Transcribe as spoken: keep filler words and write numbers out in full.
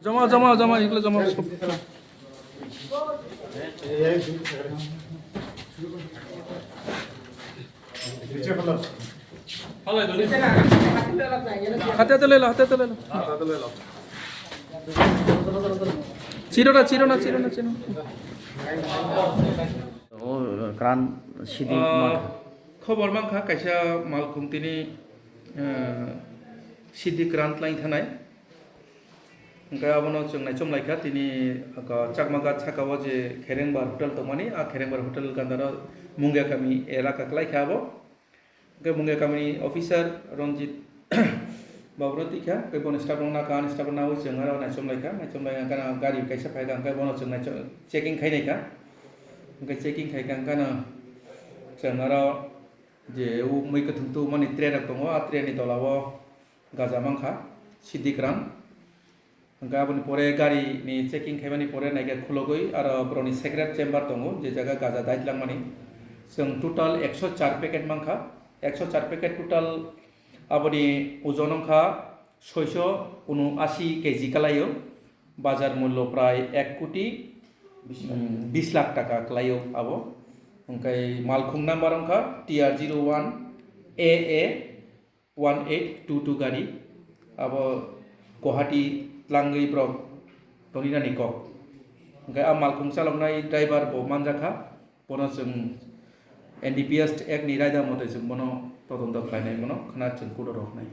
Joma, joma, joma, egulo joma. Hati hati lelo, hati hati lelo. Chiro na, chiro na, chiro na, chiro na. O, kran sidi Ah, mankha. Khobor mankha kaisa malkhung tini, ah, sidi kran tlaing thanai. Hwnkhe abono chwng naichom laikha, tini aka Chakmagat saka o je Kherengbar Hotel tongmani, a Kherengbar Hotel gandaro Mungia kami elaka kwlaikha abo. Hwnkhe Mungia kamini officer Ranjit babuno tikha, hwnkhe bono staff rok nakha, ani staff rok naui chwng aro naichom laikha, naichom lai hwnkhe gari kaisa phaikha, hwnkhe bono chwng naichom, checking khai naikha. Hwnkhe checking khaikha hwnkhe chwng aro je o mui kwthwng tubumani tray rok tongo, a tray ni tola o gaja mankha, sidi kran. Hwnkhe aboni pore gari ni checking khaimani pore naikhe khulogwi aro borokni secret chamber tongo, je jaga gaja dait langmani. Chwng total ekso char packet mankha, ekso char packet total aboni ojon wngkha soiso unuasi K G kwlaio, bazar mullo prai ek koti, mm, bis lakh taka kwlaio abo. Hwnkhe malkhung number wngkha T R zero one A A one eight two two gari, abo Guwahati tlangwi borok tongwi nani kok. Hwnkhe a malkhung chaloknai driver bo manjakha, bono chwng N D P S Act ni raida mote chwng bono todonto khlainai, bono khna chwng court o rw khnai.